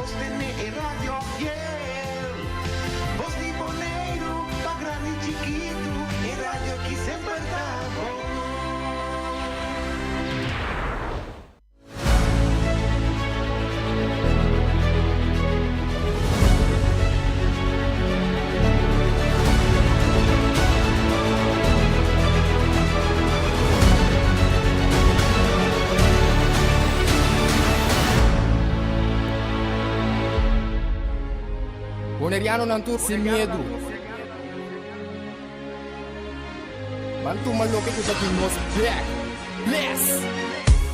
Sostene e radio fiel. Bos di Boneiru, pa grandi i chikitu, e radio ki semper ta bon. Bonerianonan tur sin miedu. Ban tuma loke ku ta di nos bek. Bless!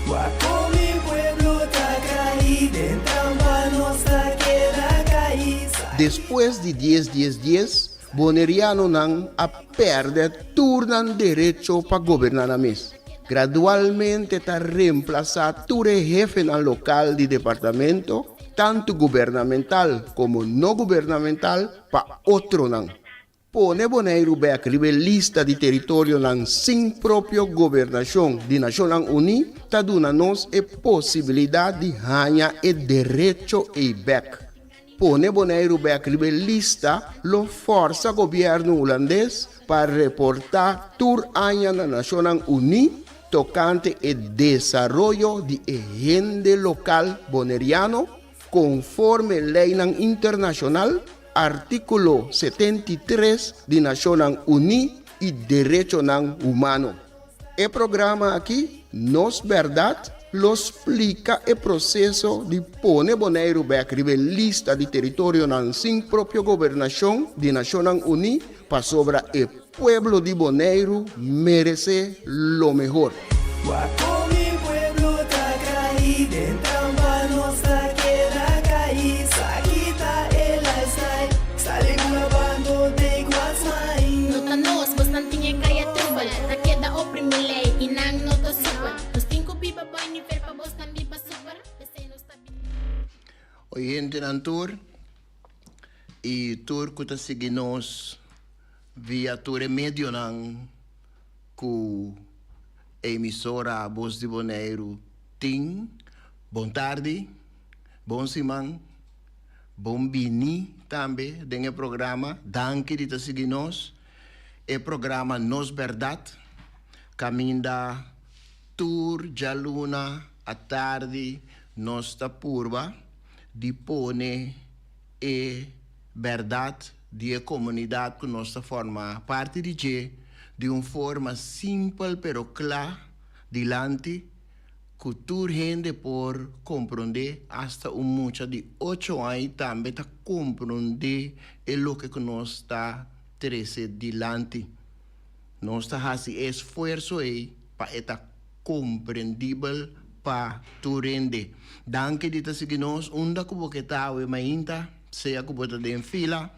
Wak kon mi pueblo ta kai den trampa nos ta keda kai. Despues di dies dies dies, Bonerianonan a pèrdè tur nan derecho pa goberná nan mes. Gradualmente ta remplasá tur e hefenan lokal di departamento, tantu gubernamental komo no gubernamental, pa otronan. Pone Boneiru bèk riba e lista di teritorionan sin propio gobernashon di Nashonnan Uní ta duna nos e posibilidat di haña e derecho ei bèk. Pone Boneiru bèk riba e lista lo fòrsa gobièrnu hulandes pa reportá tur aña na Nashonnan Uní tokante e desaroyo di e hende lokal boneriano konforme leinan internashonal, artíkulo 73 di Nashonnan Uní i derechonan humano. E programa aki, Nos Bèrdat, lo splika e proseso di pone Boneiru bèk riba e lista di teritorionan sin propio gobernashon di Nashonnan Uní pasobra e pueblo di Boneiru meresé lo mehor. Wak kon mi pueblo ta kai den trampa nos ta keda kai sa kita e lifestyle sali bula bando take what's mine. No ta nos, bosnan tin e kaya trubel Ta keda oprimi lei i nan no ta super Nos tin ku biba boi nivel pa bosnan biba super P'esei nos ta Oyentenan tur i tur ku ta sigui nos via tur e medionan ku emisora Bos di Boneiru tin, bon tardi, bon siman. Bon bini tambe den e programa. Danki di ta sigui nos. E programa Nos Berdad kaminda tur djaluna atardi nos ta purba di pone e berdad di e komunidat ku nos ta forma parti di dje di un forma simpel pero kla dilanti. Ku tur hende por komprondé, asta un mucha di ocho aña tambe ta komprondé e loke ku nos ta trese dilanti. Nos ta hasi e esfuerso ei pa e ta komprendibel pa tur hende. Danki di ta sigui nos unda ku bo ke ta awe mainta, sea ku bo ta den fila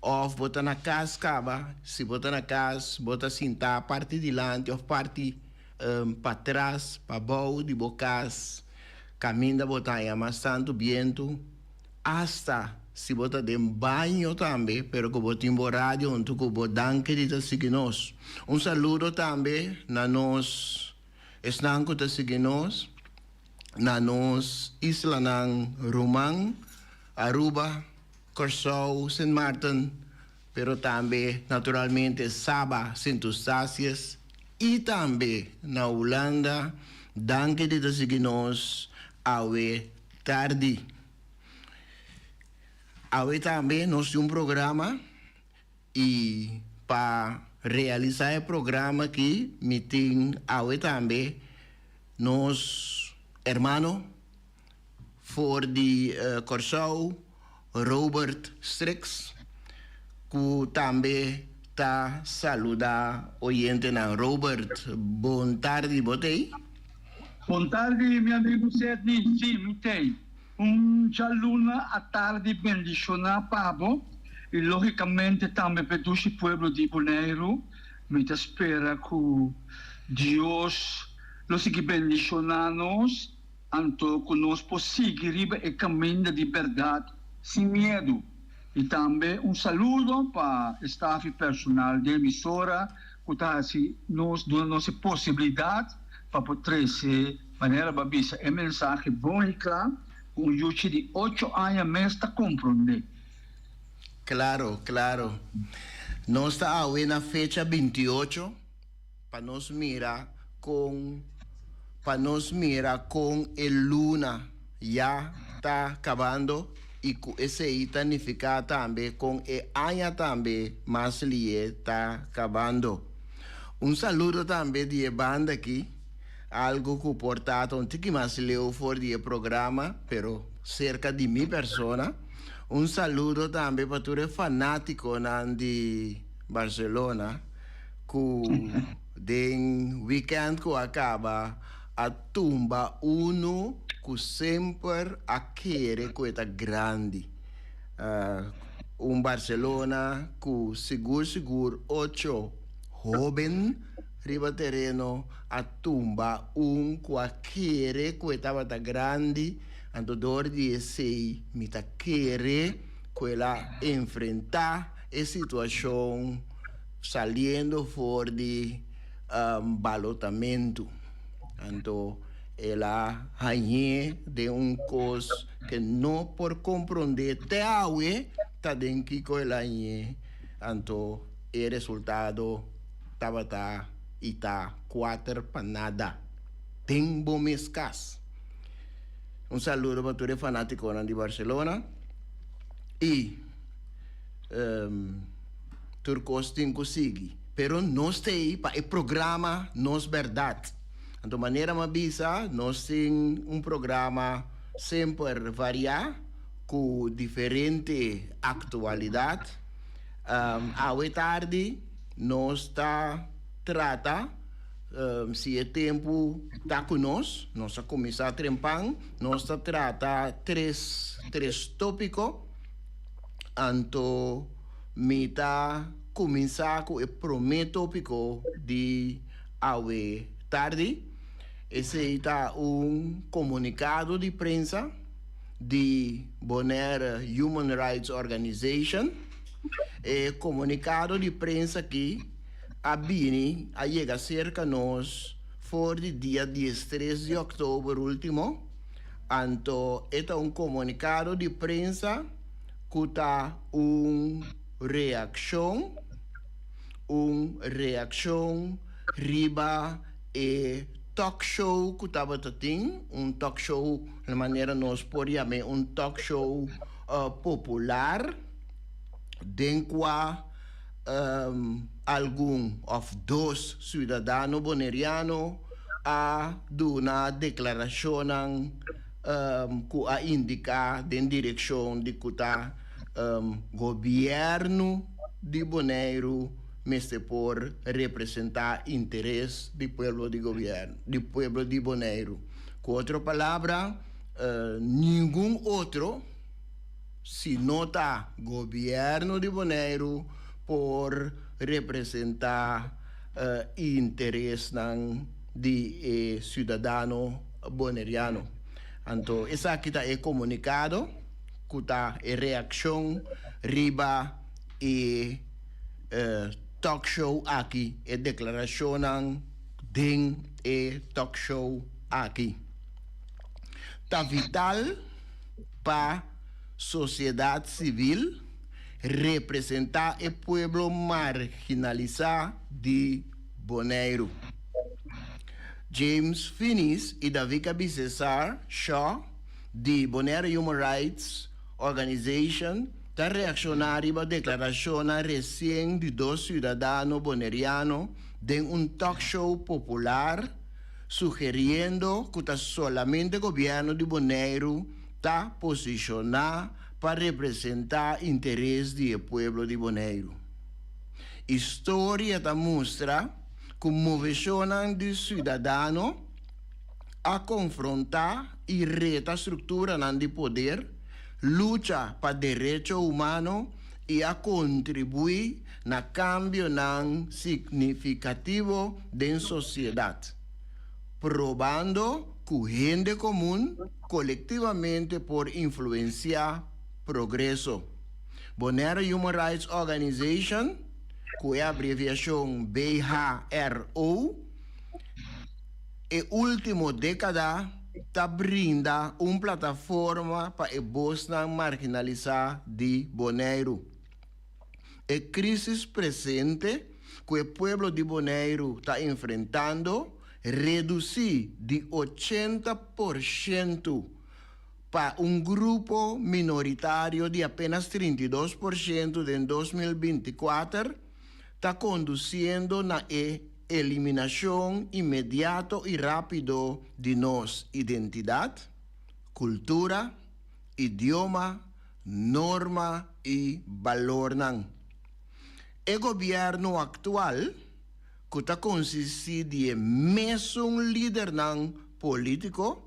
òf bo ta na kas kaba. Si bo ta na kas, bo ta sintá parti dilanti òf parti. Patras, pabou di bo kas, kaminda bo ta haña mas tantu bientu, asta si bo ta den baño tambe, pero ku bo tin bo radio huntu ku bo, danki di ta sigui nos. Un saludo tambe na nos esnan ku ta sigui nos na nos islanan ruman, Aruba, Kòrsou, Sint Maarten, pero tambe naturalmente Saba, Sint Eustatius y tambe na Hulanda, danki di ta sigui nos awe tardi. Awe tambe nos tin un programa y pa realisa e programa aki mi tin awe tambe nos hermano For di Kòrsou, Robert Strix, ku tambe ta saludá oyentenan. Robert, bon tardi, bo t'ei? Bon tardi, mi amigu Sedney. Sí, mi t'ei. Un djaluna atardi bendishoná pa bo i lógikamente tambe p'e dushi pueblo di Boneiru. Mi ta spera ku Dios lo sigui bendishoná nos. Anto ku nos por sigui riba e kaminda di bèrdat sin miedu. I tambe un saludo pa e staf i personal di emisora ku ta hasi nos duna nos e posibilidat pa por trese, manera bo a bisa, e mensahe bon i kla. Ku un yuchi di ocho aña mes ta komprondé. Claro, claro. Nos ta awe na fecha 28 pa nos mira kon pa nos mira kon e luna ya ta kabando i ku esei ta nifiká tambe kon e aña tambe mas lié ta kabando. Un saludo tambe di e banda aki, algu ku por ta ta un tiki mas leu for di e programa, pero serka di mi persona. Un saludo tambe pa tur e fanátikonan di Barcelona ku den wikènt ku a kaba a tumba unu ku semper a kere ku e ta grandi. Un Barcelona ku sigur sigur ocho hóben riba tereno a tumba un ku a kere ku e tabata grandi, anto dor di esei mi ta kere ku el a enfrentá e situashon saliendo for di balotamentu. Anto el a hañ'é den un kos ke no por komprondé te awe ta den kiko el a hañ'é. Anto e resultado tabata i ta kuater pa nada den bo mes kas. Un saludo pa tur e fanatikonan di Barcelona i tur kos tin ku sigui. Pero nos ta ei pa e programa Nos Bèrdat. Anto manera mi a bisa nos tin un programa semper variá ku diferente aktualidat. Awe tardi nos ta trata si e tempu ta ku nos, nos a kuminsá trempan, nos ta trata tres tres tópiko. Anto mi ta kuminsá ku e promé tópiko di awe tardi. Esei ta un komunikado di prensa di Bonaire Human Rights Organization. E komunikado di prensa aki a bini, a yega serka nos for di dia diestres di òktober último. Anto e ta un komunikado di prensa ku ta un reakshon, un reakshon riba e talk show ku tabata tin, un talk show na manera nos por yam'é un talk show popular den kua algun òf dos siudadano boneriano a duna deklarashonnan ku a indiká den direkshon di ku ta gobièrnu di Boneiru mester por representá interes di pueblo di gobièrnu di pueblo di Boneiru. Ku otro palabra, ningun otro si no ta gobièrnu di Boneiru por representá interesnan di e siudadano boneriano. Anto esaki ta e komunikado ku ta e reakshon riba e talk show aki, e deklarashonnan den e talk show aki. Ta vital pa sosiedat sivil representá e pueblo marginalisá di Boneiru. James Finies i Davika Bisesar Shaw di Bonaire Human Rights Organization ta reakshoná riba deklarashonnan resien di dos siudadano boneriano den un talk show popular sugeriendo ku ta solamente gobièrnu di Boneiru ta posishoná pa representá interes di e pueblo di Boneiru. Historia ta mustra ku moveshonnan di siudadano a konfrontá i reta strukturanan di poder, lucha pa derecho humano i a kontribuí na kambionan signifikativo den sosiedat, probando ku hende komun kolektivamente por influensiá progreso. Bonaire Human Rights Organization, ku e abreviashon BHRO, e último dékada. ta brinda un plataforma pa e bosnan marginalisá di Boneiru. E krísis presente ku e pueblo di Boneiru ta enfrentando redusí di 80% pa un grupo minoritario di apenas 32% den 2024, ta kondusiendo na e eliminashon inmediato i rápido di nos identidat, kultura, idioma, norma i balornan. E gobièrnu aktual, ku ta konsistí di e mesun lidernan polítiko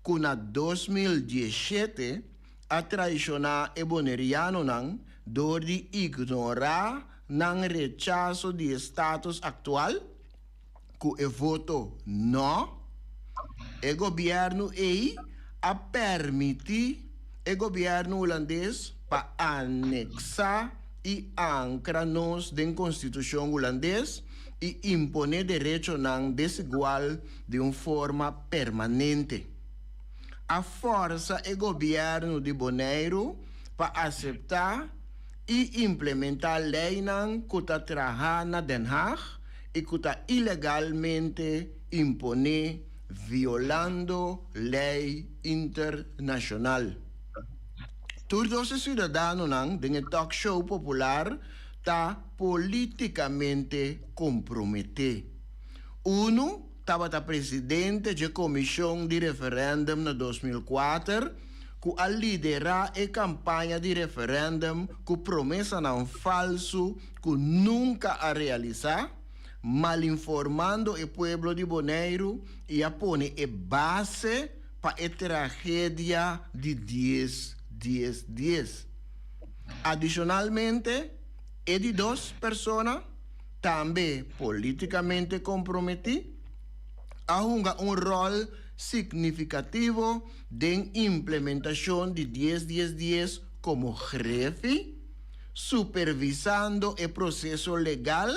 ku na 2017 a traishoná e bonerianonan dor di ignorá nan rechaso di e status aktual ku e voto no, e gobièrnu ei a pèrmití e gobièrnu hulandes pa aneksá i ankra nos den konstitushon hulandes i imponé derechonan desigual di un forma permanente. A fòrsa e gobièrnu di Boneiru pa aseptá i implementá leinan ku ta trahá na Den Haag i ku ta ilegalmente imponé violando lei internashonal. Tur dos e siudadanonan den e talk show popular ta polítikamente komprometé. Unu tabata presidente dje komishon di referèndum na 2004 ku a liderá e kampaña di referèndum ku promesanan falsu ku nunka a realisá, malinformando e pueblo di Boneiru i a pone e base pa e tragedia di dies dies dies. Adishonalmente, e di dos persona, tambe polítikamente komprometí, a hunga un ròl signifikativo den implementashon di dies dies dies komo grefi, supervisando e proseso legal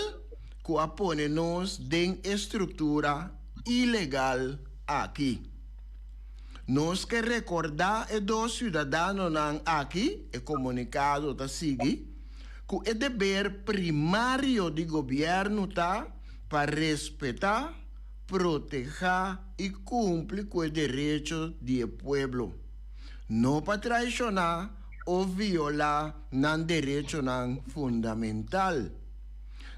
ku a pone nos den e struktura ilegal aki. Nos ke rekordá e dos siudadanonan aki, e komunikado ta sigui, ku e deber primario di gobièrnu ta pa respetá, protehá i kumpli ku e derecho di e pueblo, no pa traishoná o violá nan derechonan fundamental.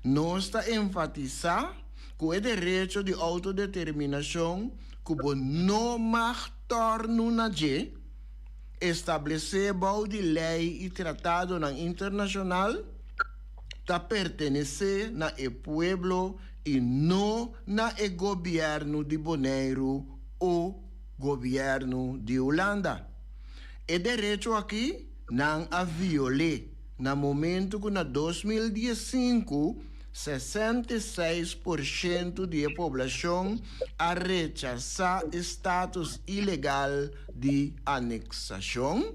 Nos ta enfatisá ku e derecho di outodeterminashon ku bo no mag tòrnu na dje, establesé bou di lei i tratadonan internashonal, ta pertenesé na e pueblo i no na e gobièrnu di Boneiru o gobièrnu di Hulanda. E derecho akí nan a viol'é na momentu ku na 2015 66% di e poblashon a rechasá e status ilegal di aneksashon,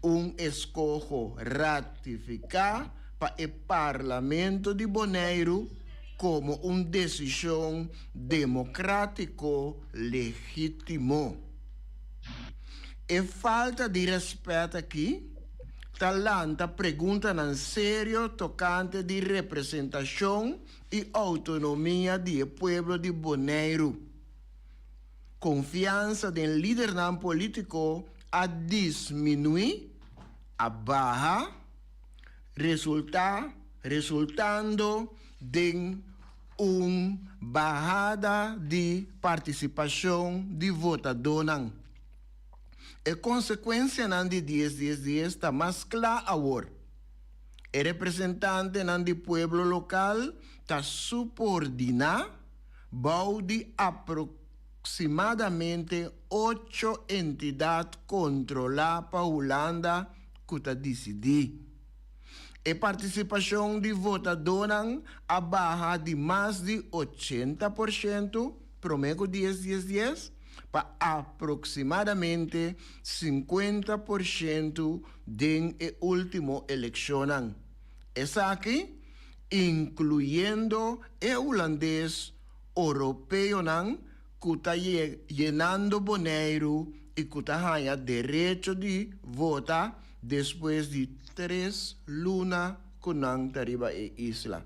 un eskoho ratifiká pa e Parlamento di Boneiru komo un desishon demokrátiko legítimo. E falta di rèspèt akí ta lanta preguntanan serio tokante di representashon i outonomia di e pueblo di Boneiru. Konfiansa den lidernan polítiko a disminuí, a baha, resultá resultando den un bahada di partisipashon di votadónan. E konsekuensianan di dies dies dies ta mas kla awor. E representantenan di pueblo lokal ta supordiná bou di aproksimadamente ocho entidat kontrolá pa Hulanda ku ta disidí. E partisipashon di votadónan a baha di mas di 80% promé ku dies dies dies pa aproksimadamente 50% den e último elekshonnan. Esaki inkluyendo e hulandes oropeonan. ku ta yenando Boneiru i ku ta haña derecho di vota despues di tres luna ku nan ta riba e isla.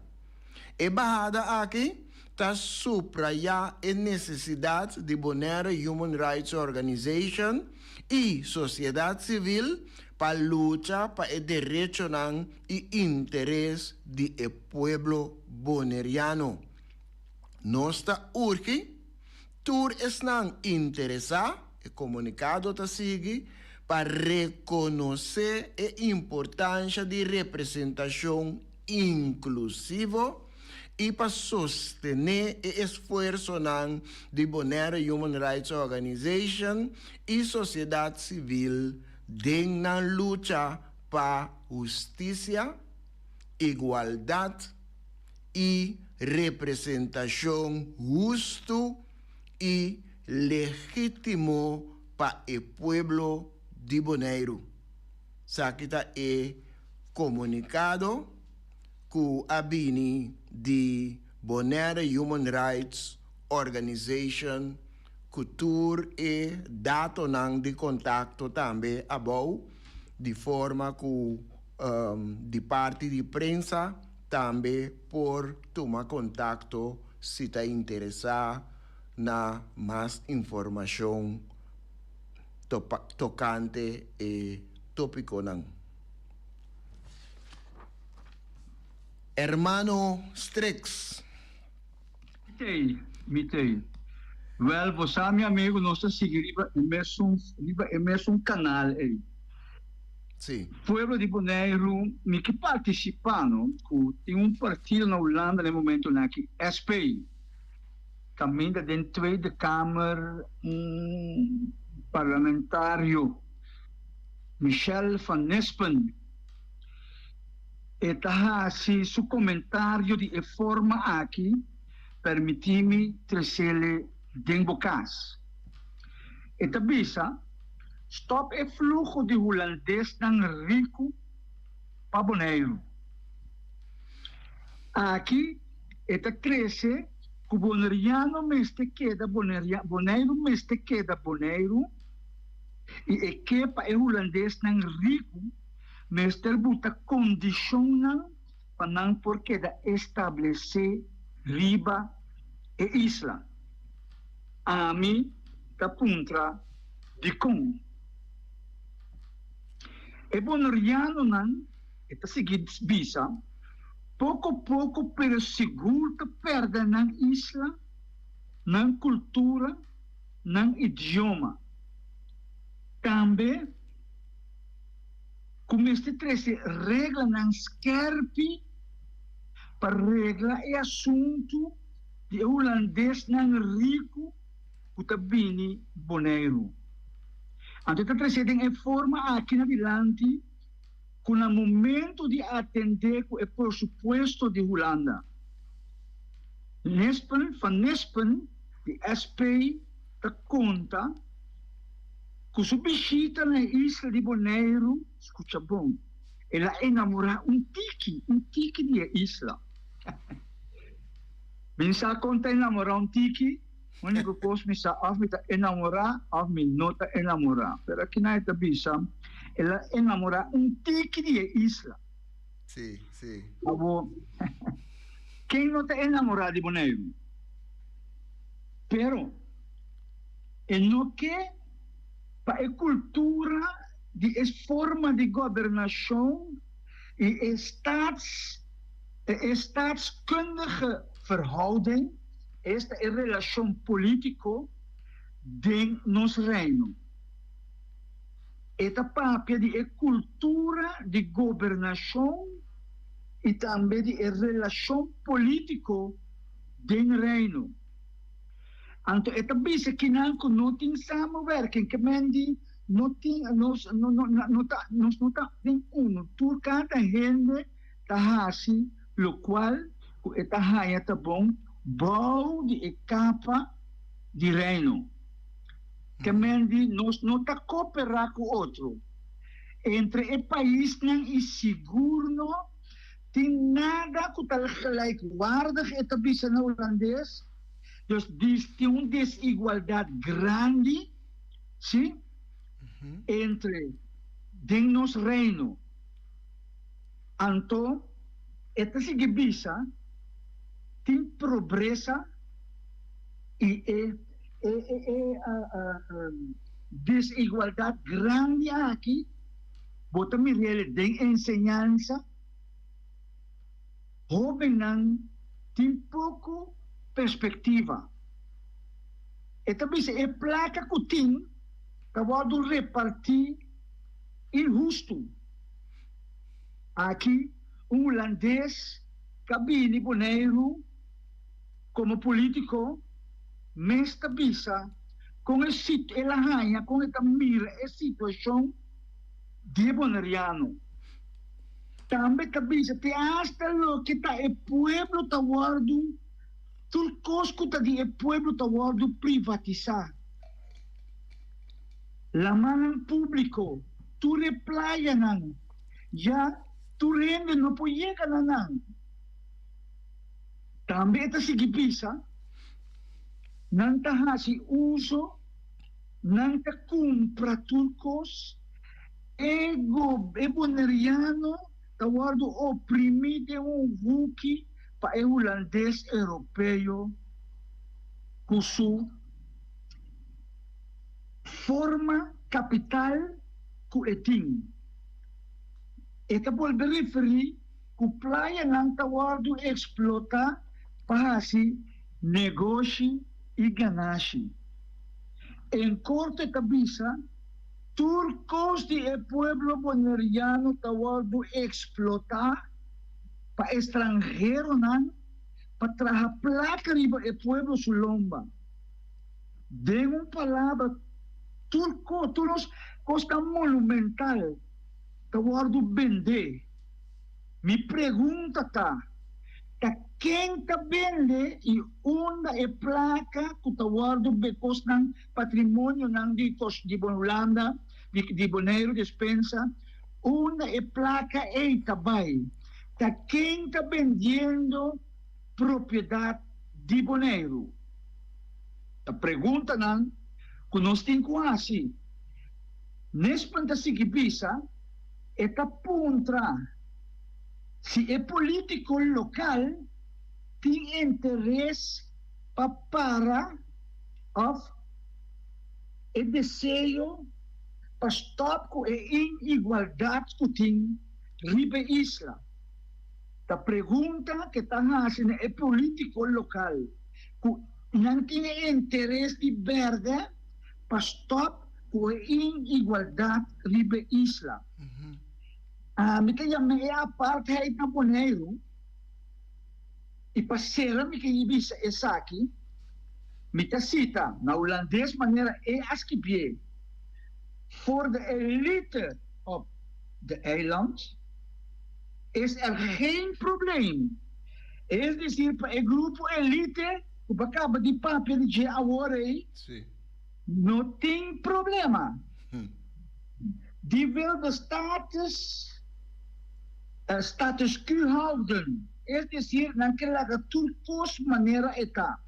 E bahada aki ta suprayá e nesesidat di Bonaire Human Rights Organization i sosiedat sivil pa lucha pa e derechonan i interes di e pueblo boneriano. Nos ta urgi tur esnan interesá, e komunikado ta sigui, pa rekonosé e importansha di representashon inklusivo i pa sostené e esfuersonan di Bonaire Human Rights Organization i sosiedat sivil den nan lucha pa hustisia, igualdat i representashon hustu i legítimo pa e pueblo di Boneiru. Esaki ta e komunikado ku a bini di Bonaire Human Rights Organization ku tur e datonan di kontakto tambe abou di forma ku di parti di prensa tambe por tuma kontakto si ta interesá na mas informashon tokante e tópikonan. Hermano Strix. Mi t'ei, mi t'ei. Wèl, bo sa mi amigu, nos ta sigui riba e mesun, riba e mesun kanal ei. Sí. Pueblo di Boneiru, mi ke partisipá no, ku tin un partido na Hulanda na e momentunan aki, SP, kaminda den Tweede Kamer un parlamentario, Michel van Nispen, e ta hasi su komentario di e forma aki, Permití mi tresele den bo kas. E ta bisa, Stòp e fluho di hulandesnan riku pa Boneiru. Aki e ta krese ku boneriano mester keda Boneiru mester keda Boneiru i e ke pa e hulandesnan riku mester buta kondishonnan pa nan por keda establesé riba e isla. Ami ta puntra dikon. E bonerianonan, e ta sigui bisa, poko poko pero sigur ta pèrdè nan isla, nan kultura, nan idioma. Tambe ku mester trese reglanan skèrpi pa regla e asuntu di e hulandesnan riku ku ta bini Boneiru. Anto e ta trese den e forma aki na dilanti ku na momento di atendé ku e prosupuesto di Hulanda, Nispen, Van Nispen di SP ta konta ku su bishita na e isla di Boneiru, skucha bon, el a enamorá un tiki, un tiki di e isla. Mi sa kon ta enamorá un tiki, úniko kos mi sa òf mi ta enamorá òf mi no ta enamorá. Pero akinan e ta bisa, el a enamorá un tiki di e isla. Sí, sí. Abo, ken no ta enamorá di Boneiru? Pero e no ke pa e kultura di e forma di gobernashon i e staats. E staatskundige verhouding, esta e relashon polítiko den nos Reino. E ta papia di e kultura di gobernashon i tambe di e relashon polítiko den Reino. Anto e ta bisa kinan ku no tin samenwerking, ke men di no tin, nos no no ta, nos no ta den uno, tur kada hende ta hasi lokual ku e ta haña ta bon bou di e kapa di Reino. Ke men di nos no ta koperá ku otro. Entre e paisnan i sigur no tin nada ku ta gelijkwaardig, e ta bisa na hulandes. Dus tin un desigualdat grandi, si, entre den nos Reino. Anto e ta sigui bisa tin probresa i e e e desigualdat grandi aki bo ta mir'el den enseñansa. Hóbennan tin poko perspektiva. E ta bisa e plaka ku tin ta wòrdu repartí inhustu. Aki un hulandes ka bini Boneiru komo polítiko mes ta bisa kon e el a haña, kon e ta mira e situashon di e boneriano. Tambe ta bisa te asta loke ta e pueblo ta wòrdu, tur kos ku ta di e pueblo ta wòrdu privatisá. Lamannan públiko, tur e playanan, ya tur hende no por yega na nan. Tambe e ta sigui bisa, Nan ta hasi uso, nan ta kumpra tur kos. E e boneriano ta wòrdu oprimí den un huki pa e hulandes europeo ku su forma kapital ku e tin. E ta bolbe referí ku playanan ta wòrdu eksplotá pa hasi negoshi i ganashi. En korto e ta bisa. Tur kos di e pueblo boneriano ta wòrdu eksplotá pa estranheronan pa traha plaka riba e pueblo su lomba. Den un palabra, tur kos, tur nos kosnan monumental ta wòrdu bendé. Mi pregunta ta, ta ken ta bende i unda e plaka ku ta wòrdu be kosnan patrimonionan di di Hulanda, di di Boneiru despensa, unda e plaka ei ta bai? Ta ken ta bendiendo propiedat di Boneiru? Ta preguntanan ku nos tin ku hasi. Nespen ta sigui bisa, e ta puntra si e politico local tin interes pa para òf e deseo pa stòp ku e inigualdat ku tin riba e isla. Ta pregunta ke ta hasi na e polítiko lokal ku nan tin e interes di bèrdè pa stòp ku e inigualdat riba e isla. Ami ta yama e apartheid na Boneiru. I pa sera mi ke bisa esaki, mi ta sita na hulandes manera e a skibié, Voor de elite op de eiland is er geen probleem. Es decir, pa e grupo elite ku bo a kaba di papia di dje awor ei, no tin problema. Die wil de status status quo houden, es decir, nan ke laga tur kos manera e ta.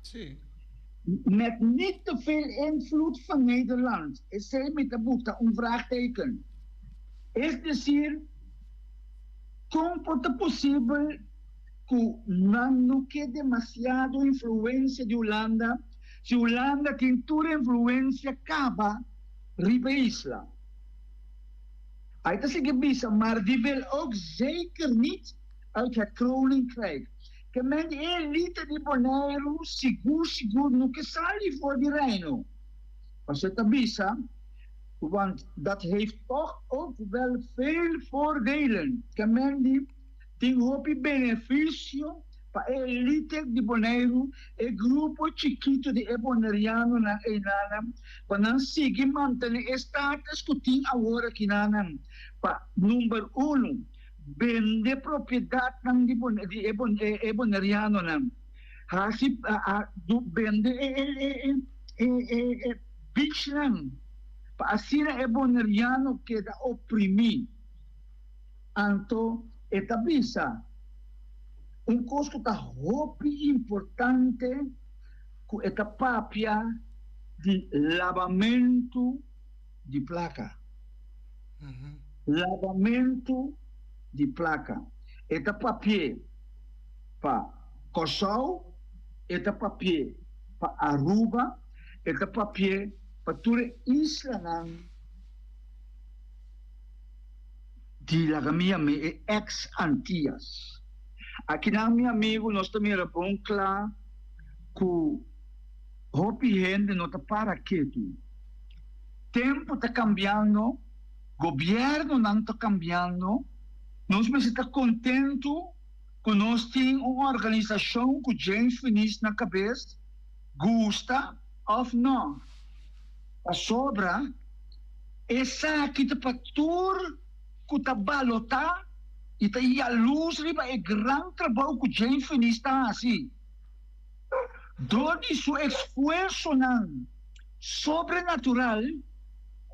Met niet te veel invloed van Nederland, esei mi ta buta un vraagteken. Es decir, kon por ta posibel ku nan no ke demasiado influencia di Hulanda si Hulanda tin tur influencia kaba riba e isla? Hij ta sigui bisa, Maar die wil ook zeker niet uit het Koninkrijk. Ke men di e elite di Boneiru sigur sigur no ke sali for di Reino. Pasobra ta bisa, want dat heeft toch ook wel veel voordelen. Ke men di tin hopi benefisio Pa e elite di Boneiru, e grupo chikitu di e bonerianonan einanan, pa nan sigui mantene e status ku tin awor akinanan, pa number uno, bende propiedatnan di di e e bonerianonan, hasi bende e e e e beachnan, pa asina e boneriano keda oprimí. Anto e ta bisa, Un kos ku ta hopi importante. ku e ta papia di labamentu di plaka. Labamentu di plaka. E ta papi'é pa Kòrsou, e ta papi'é pa Aruba, e ta papi'é pa tur e islanan di laga mi yam'é e ex Antias. Akinan mi amigu nos ta mira bon kla ku hopi hende no ta para ketu. Tempu ta kambiando, gobièrnunan ta kambiando, nos mester ta kontentu ku nos tin un organisashon ku James Finies na kabes, gusta òf nò. Pasobra esaki ta pa tur ku ta balotá i ta yalus riba e gran trabou ku James Finies ta hasi. Dor di su esfuersonan sobrenatural,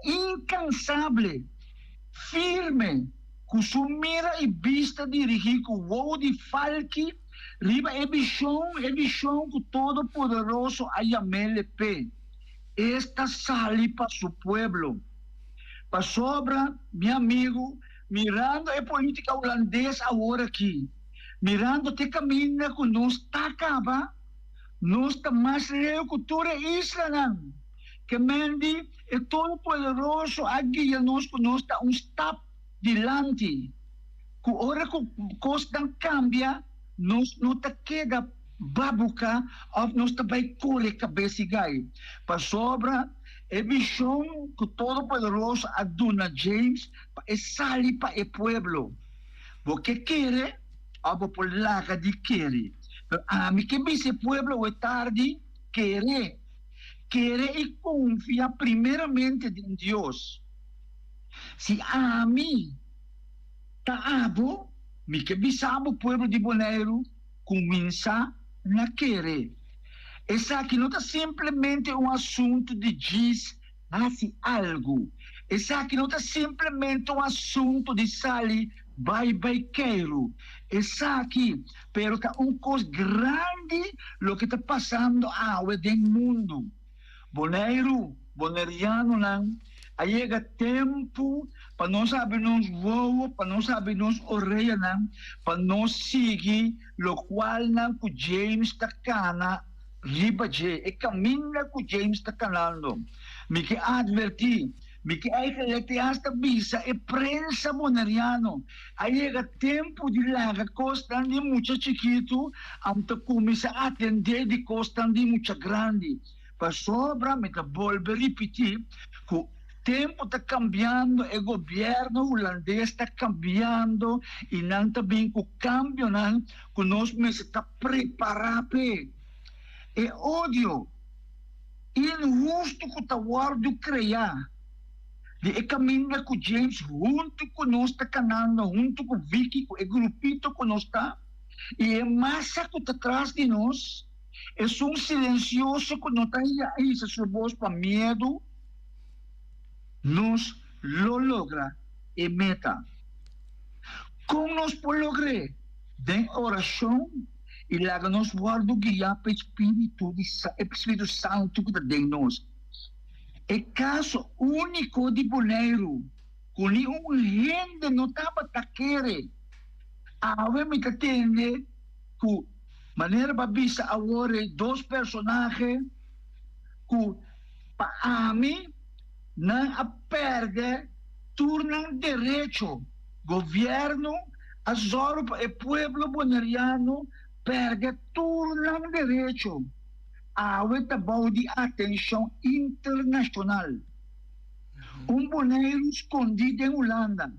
inkansable, firme, ku su mira i bista dirigí ku wowo di falki riba e bishon, e bishon ku Todopoderoso a yam'é p'e, esta sali pa su pueblo. Pasobra, mi amigu, mirando e polítika hulandes awor aki, Mirando te kaminda ku nos ta kaba, nos ta mas leu ku tur e islanan. Ke men di e Todopoderoso a guia nos ku nos ta un stap dilanti, ku ora ku kosnan kambia nos no ta keda babuka òf nos ta bai kore kabes i gai. Pasobra e vishon ku Todopoderoso a duna James pa e sali pa e pueblo. Bo ke kere of bo por laga di kere. Pero ami ke bisa e pueblo awe tardi, kere. Kere i konfia primeramente den Dios. Si ami ta abo, mi ke bisa bo pueblo di Boneiru, kuminsá na kere. Esaki no ta simplemente un asuntu di djis Hasi algu. Esaki no ta simplemente un asuntu di sali bai bai keiru. Esaki pero ta un kos grandi loke ta pasando awe den mundu. Boneiru, bonerianonan, a yega tempu pa nos habri nos wowo, pa nos habri nos oreanan, pa nos sigui lokualnan ku James ta kana Riba dje e kaminda ku James ta kanando. Mi ke atvertí, mi ke eigenlijk te hasta bisa e prensa boneriano, a yega tempu di laga kosnan di mucha chikitu anto kuminsá atendé di kosnan di mucha grandi. Pasobra mi ta bolbe ripití ku tempu ta kambiando, e gobièrnu hulandes ta kambiando i nan ta bin ku kambionan ku nos mester ta prepará p'e. E odio inhustu ku ta wòrdu kreá di e kaminda ku James huntu ku nos ta kanando, huntu ku Vicky, ku e grupito ku nos ta, i e masa ku ta tras di nos, esun silensioso ku no ta hisa su bos pa miedu, nos lo logra e meta. Kon nos por logr'é? Den orashon i laga nos wòrdu guiá pa e Spiritu di e Spiritu Santu ku ta den nos. E kaso úniko di Boneiru ku ni un hende no tabata kere. Awe mi ta tende ku manera bo a bisa awor e dos personahe ku pa ami nan a pèrdè tur nan derecho. Gobièrnu a zòru pa e pueblo boneriano pèrdè tur nan derecho. Awe ta bou di atenshon internashonal. Un Boneiru skondí den Hulanda.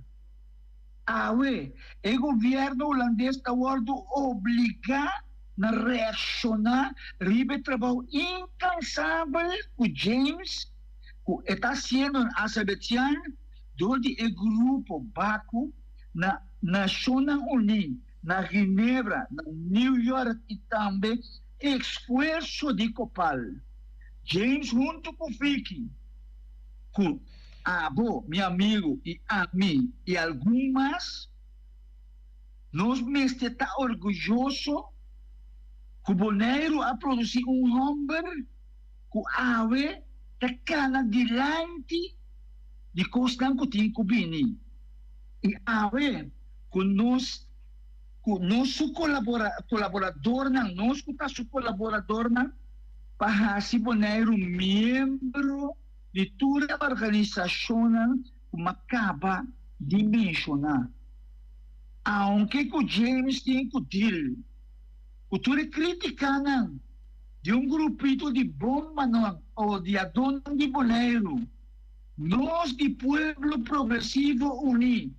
Awe e gobièrnu hulandes ta wòrdu obligá na reakshoná riba e trabou inkansabel ku James ku e ta hasiendo na Azerbaijan dor di e grupo Baku na Nashonnan Uní, na Ginebra, na New York i tambe esfuerso di Copal. James huntu ku Vicky, ku abo, mi amigu, i ami i algun mas, nos mester ta orguyoso. Ku Boneiru a produsí un hòmber ku awe ta kana dilanti di kosnan ku tin ku bini. I awe ku nos ku nos su kolaboradornan, nos ku ta su kolaboradornan pa hasi Boneiru miembro di tur e organisashonnan ku m'a kaba di menshoná. Aunke ku James tin ku deal ku tur e krítikanan di un grupito di bombanan odiadónan di Boneiru, nos di Pueblo Progresivo Uní,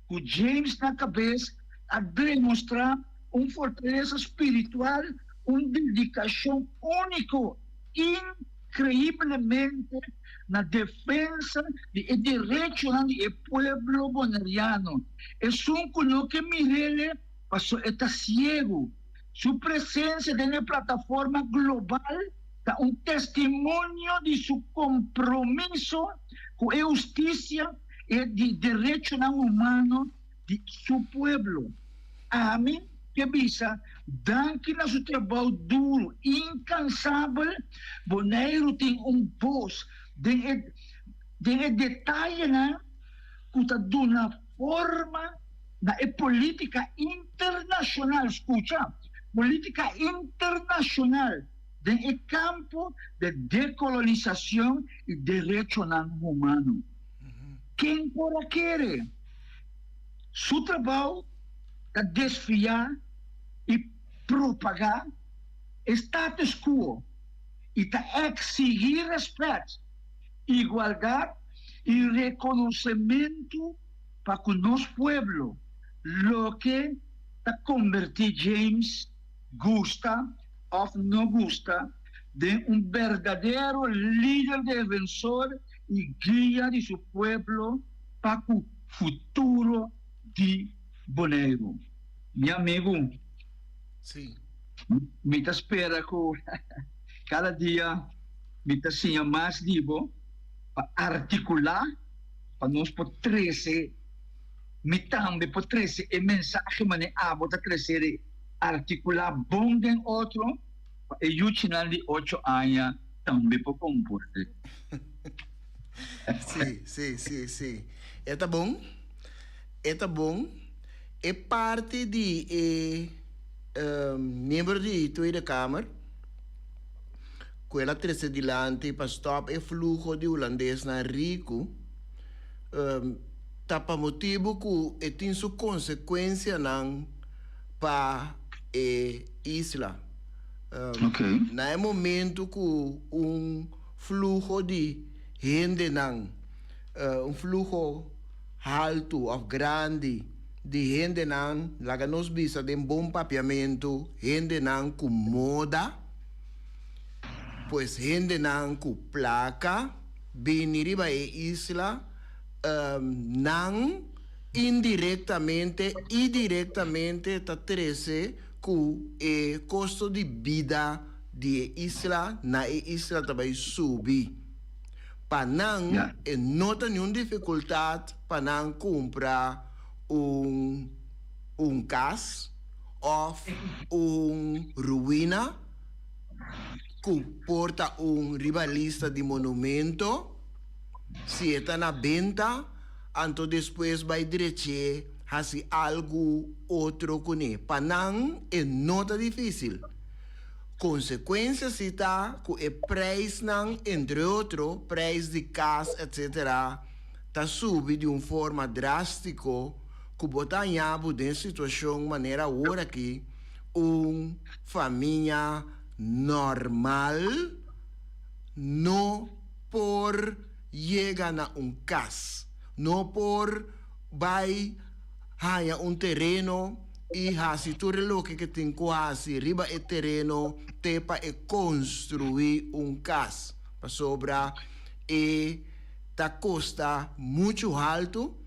ku James na kabes, a demostrá un fortalesa spiritual, un dedikashon úniko inkreiblemente na defensa di e derechonan di e pueblo boneriano. Esun ku no ke mir'é paso e ta siegu. Su presensia den e plataforma global ta un testimonio di su kompromiso ku e hustisia i di derechonan humano di su pueblo. Ami ke bisa danki na su trabou duru inkansabel, Boneiru tin un bos den e den e detayenan ku ta duna forma na e politika internashonal, skucha, politika internashonal den e kampo de dekolonisashon i derechonan humano. Ken por a kere? Su trabou ta desfiá i propagá e status quo i ta eksigí rèspèt, igualdat i rekonosementu pa ku nos pueblo, loke ta kombertí James gusta òf no gusta den un berdadero lider defensor i guia di su pueblo pa ku futuro di Boneiru. Mi amigu, Sí. mi ta spera ku kada dia mi ta siña mas di bo pa artikulá pa nos por trese, mi tambe por trese e mensahe manera abo ta trese di artikulá bon den otro pa e yuchinan di ocho aña tambe por komport'é. Sí, sí, sí, sí. E ta bon. E ta bon. E parti di e miembro di Tweede Kamer ku el a trese dilanti pa stòp e fluho di hulandesnan riku ta pa motibu ku e tin su konsekuensianan pa e isla. Na e momentu ku un fluho di hendenan, un fluho haltu òf grandi di hendenan, laga nos bisa den bon papiamentu, hendenan ku moda, pues hendenan ku plaka bini riba e isla, nan indirektamente i direktamente ta trese ku e kosto di bida di e isla na e isla ta bai subi. Pa nan e no ta niun difikultat pa nan kumpra un un kas òf un ruina ku por ta un riba lista di monumento, si e ta na benta, anto despues bai drech'é hasi algu otro kuné. Pa nan e no ta difísil. Konsekuensia si ta ku e preisnan, entre otro, preis di kas etc. Ta subi di un forma drástiko ku bo ta haña bo den situashon manera awor aki un famia normal no por yega na un kas, no por bai haña un tereno i hasi tur e loke ke tin ku hasi riba e tereno te pa e konstruí un kas, pasobra e ta kosta muchu haltu,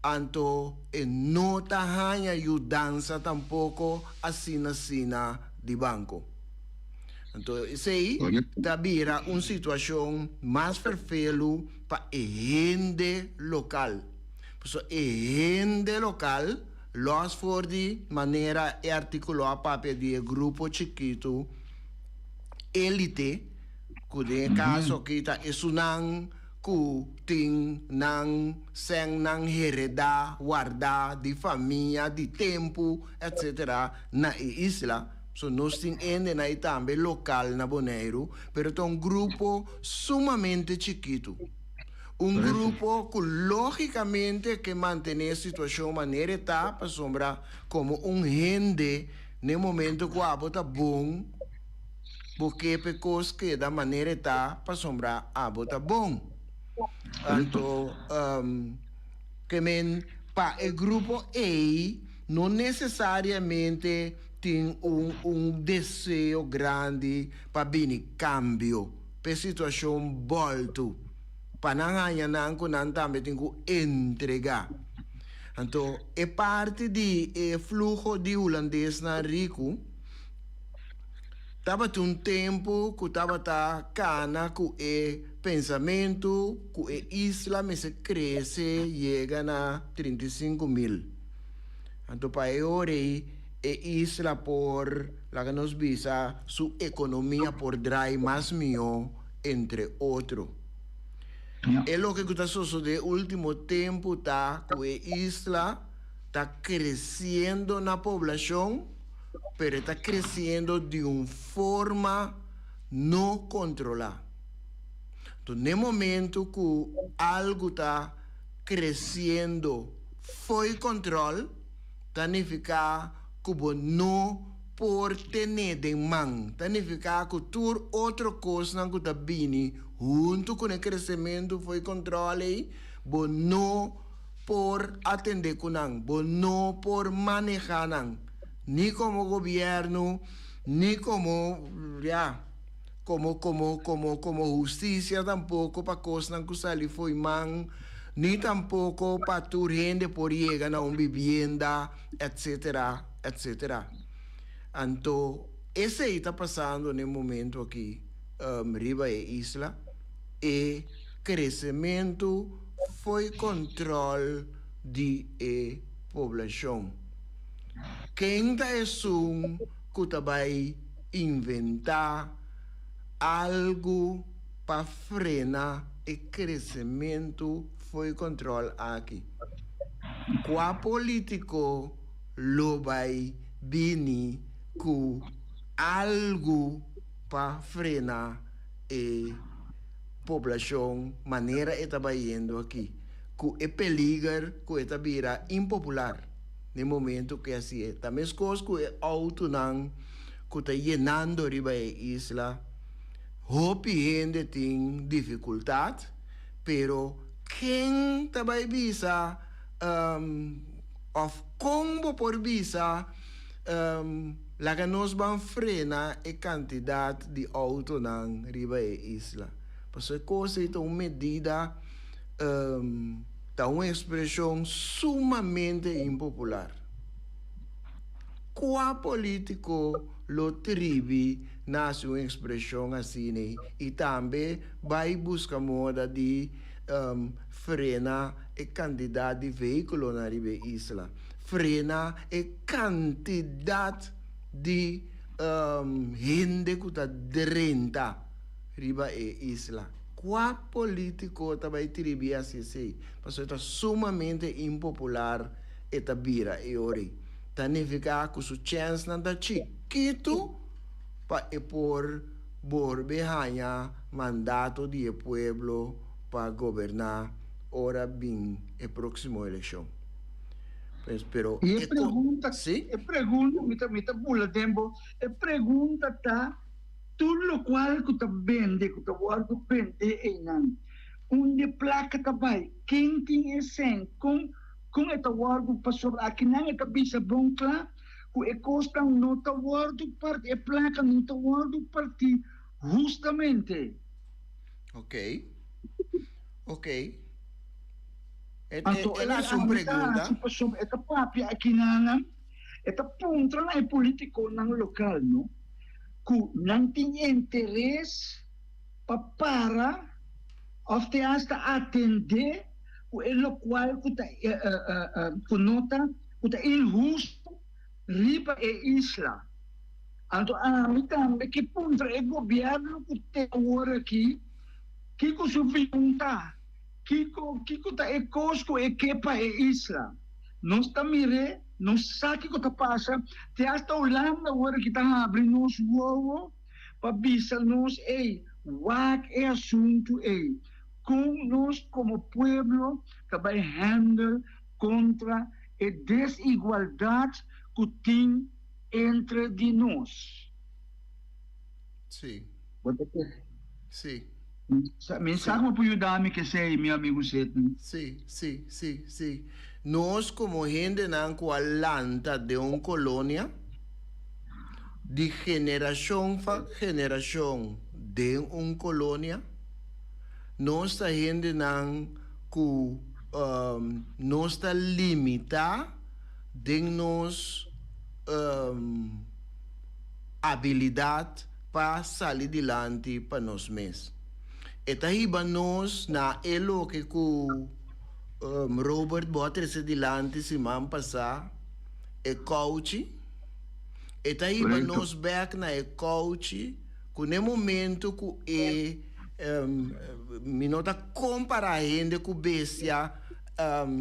anto e no ta haña yudansa tampoko asina asina di banko. Anto esei ta bira un situashon mas ferfelu pa e hende lokal, pasobra e hende lokal. Lòs for di manera e artíkulo a papia di e grupo chikitu élite, ku den e kaso aki ta esunnan ku tin nan sènnan heredá, wardá di famia, di tempu, etcetera, na e isla. So nos tin hendenan ei tambe lokal na Boneiru, pero ta un grupo sumamente chikitu. Un grupo ku lógikamente ke mantené e situashon manera e ta, pasobra komo un hende n'e momento ku abo ta bon, bo ke p'e kos keda manera e ta pasobra abo ta bon. Anto ke men pa e grupo ei no nesesariamente tin un un deseo grandi pa bini kambio p'e situashon bòltu, pa nan haña nan ku nan tambe tin ku entregá. Anto e parti di e fluho di hulandesnan riku Tabata un tempu ku tabata kana ku e pensamentu ku e isla mester krese yega na 35.000. Anto pa e ora ei e isla por, laga nos bisa, su ekonomia por drai mas mihó, entre otro. E loke ku ta sosodé último tempu ta ku e isla ta kresiendo na poblashon, pero e ta creciendo di un forma no controla. Enton n'e momento cu algo ta creciendo fo'i control, ta nifica cu bo no por tene den man. Ta nifica cu tur otro cosnan cu ta bini hunto cu n'e crecemento fo'i control ei, bo no por atende cu nan, bo no por maneha nan, ni como gobierno, ni como, ya, como, como, como, como husticia tampoco pa cosnan cu sali fo'i man, ni tampoco pa tur hende por yega na un bibienda, etcetera, etcetera. Anto, esey ta pasando n'e momento aki riba e isla, e crecemento fo'i control di e poblacion. Ken ta esun cu ta bay inventa algo pa frena e crecemento fo'i control aki? Cua politico lo bay bini cu algo pa frena e poblashon manera e ta bayendo aki, ku e peliger ku e ta bira impopular den momento ku e hasié. Ta meskos ku e outonan ku ta yenando riba e isla, hopi hende tin difikultat, pero ken ta bai bisa òf kon bo por bisa Laga nos ban frena e kantidat di outonan riba e isla. Pasobra e kos ei ta un medida, ta un ekspreshon sumamente impopular. Kua polítiko lo tribi na hasi un ekspreshon asina ei i tambe bai buska moda di frena e kantidat di vehíkulonan riba e isla? Frena e kantidat di hende ku ta drenta riba e isla. Kua polítiko ta bai tribi hasi esei? Pasobra e ta sumamente impopular e ta bira e ora ei. Ta nifiká ku su chènsnan ta chikitu pa e por bolbe haña mandato di e pueblo pa goberná ora bin e próksimo elekshon. Pues, pero I e pregunta, Sí? e pregunta, mi ta, mi ta bula den bo, e pregunta ta, tur lokual ku ta bende, ku ta wòrdu bende einan, unda e plaka ta bai? Ken tin e sèn? Kon, kon e ta wòrdu? Pasobra akinan e ta bisa bon kla ku e kosnan no ta wòrdu parti, e plaka no ta wòrdu partí hustamente. Ok. Ok. E, Anto el a hasi un ami ta pregunta. hasi pasobra e ta papia akinanan, e ta puntra na e politikonan lokal no, ku nan tin interes pa para òf te asta atendé ku e lokual ku ta ku no ta. ku ta inhustu riba e isla. Anto ami tambe ke puntra e gobièrnu ku te awor aki kiko su opinion ta, kiko kiko ta e kos ku e ke pa e isla. Nos ta mir'é, nos sa kiko ta pasa, te asta Hulanda awor aki ta habri nos wowo pa bisa nos, ey, wak e asuntu ey, kon nos komo pueblo ta bai handle kontra e desigualdat ku tin entre di nos. Sí. Bo ta kere? Sí. Mi sa ku bo por yuda mi kesei, mi amigu Sidney. Sí, sí, sí, sí. Nos komo hendenan ku a lanta den un kolonia, di generashon pa generashon den un kolonia, nos ta hendenan ku nos ta limitá den nos abilidat pa sali dilanti pa nos mes. E ta hiba nos na e loke ku Robert bo a trese dilanti siman pasá, e kouchi. E ta hiba nos bèk na e kouchi ku n'e momento ku e mi no ta kompará hende ku bestia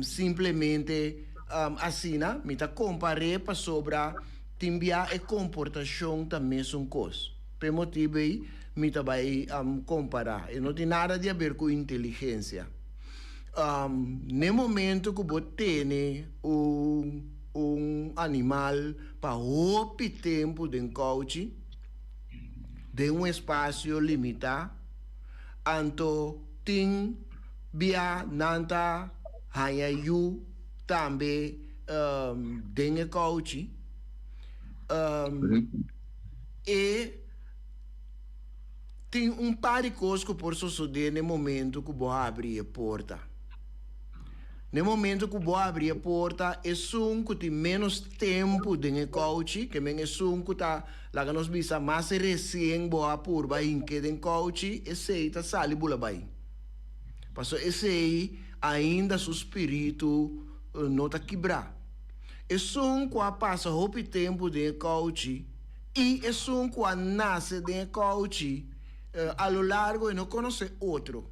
simplemente asina, mi ta kompar'é pasobra tin bia e komportashon ta mesun kos. P'e motibu ei mi ta bai kompará. E no tin nada di haber ku inteligensia. N'e momento ku bo tene un un animal pa hopi tempu den kouchi, den un espasio limitá, anto tin bia nan ta haña yu tambe den e kouchi. E tin un par di kos ku por sosodé na e momento ku bo habri e porta. Na e momento ku bo habri e porta, esun ku tin ménos tempu den e kouchi, ke men esun ku ta, laga nos bisa, mas resien bo a purba hink'é den kouchi, esei ta sali bula bai. Pasobra esei ainda su spiritu no ta kibrá. Esun ku a pasa hopi tempu den e kouchi i esun ku a nase den e kouchi, a lo largo e no konosé otro.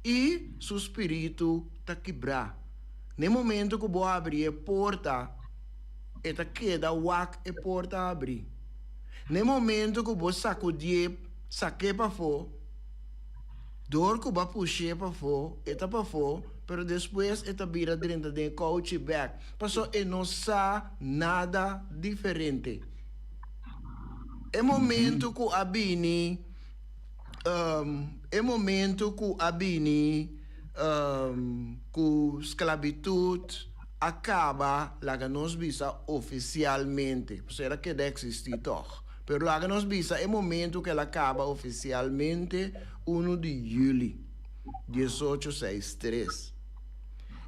I su spiritu ta kibrá. Na e momento ku bo habri e porta, e ta keda wak e porta habrí. Na e momento ku bo sakudié, sak'é pafó, dor ku bo a push'é pafó, e ta pafó, pero despues e ta bira drenta den e kouchi bèk, pasobra e no sa nada diferente. E momento ku a bini. E momento ku a bini ku sklabitut a kaba, laga nos bisa ofisialmente, pasobra el a keda eksistí tòg, pero laga nos bisa e momento ku el a kaba ofisialmente unu di yüli diesocho seis tres.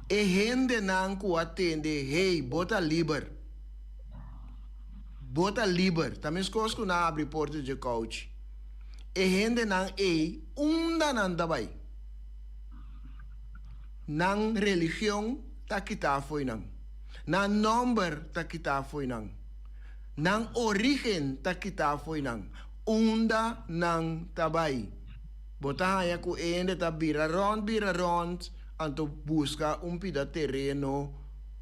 E hendenan ku a tende, Hey, bo ta liber! Bo ta liber! Ta meskos ku nan a abri porta dje kouchi. E hendenan ei unda nan ta bai? Nan religion ta kitá fo'i nan. Nan nòmber ta kitá fo'i nan. Nan orígen ta kitá fo'i nan. Unda nan ta bai? Bo ta haña ku e hende ta bira rònt, bira rònt, anto buska un pida tereno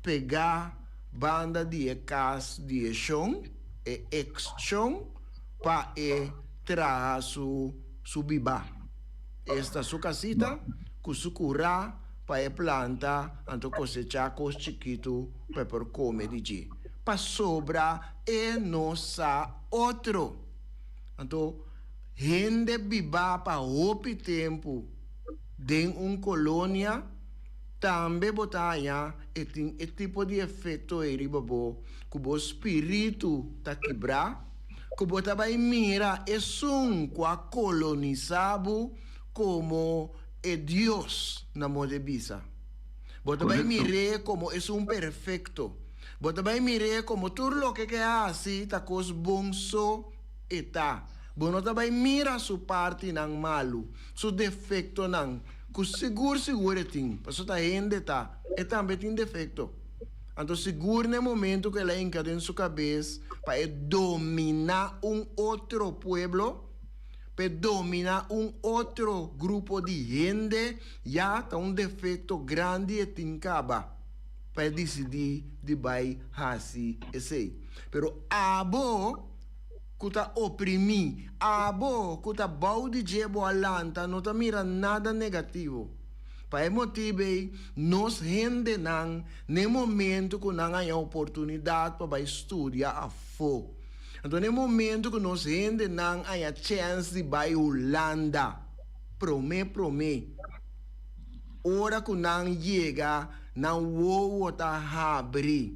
pegá banda di e kas di e shon, e eks-shon. pa e traha su su bibá, esta su casita cu su curá pa e planta anto cosechá cos chikitu pa e por come di dje, pasobra e no sa otro. Anto hende bibá pa hopi tempu den un colonia tambe bo ta haña e tin e tipo di efecto ei riba bo cu bo spiritu ta kibrá. Ku bo ta bai mira esun ku a kolonisá bo komo e Dios na moda e bisa. Bo ta bai mir'é komo esun perfekto. Bo ta bai mir'é komo tur loke ke a hasi ta kos bon so e ta. Bo no ta bai mira su partinan malu, su defektonan, ku sigur sigur e tin, pasobra ta hende ta, e tambe tin defekto. Anto sigur na e momento ku el a hinka den su kabes pa e dominá un otro pueblo, pa e dominá un otro grupo di hende, ya ta un defekto grandi e tin kaba pa e disidí di bai hasi esei. Pero abo ku ta oprimí, abo ku ta bou di dje bo a lanta no ta mira nada negativo. Pa e motibu ei, nos hendenan n'e momentu ku nan haña oportunidat pa bai studia afó. Anto n'e momentu ku nos hendenan haña chèns di bai Hulanda, promé promé, ora ku nan yega, nan wowo ta habri.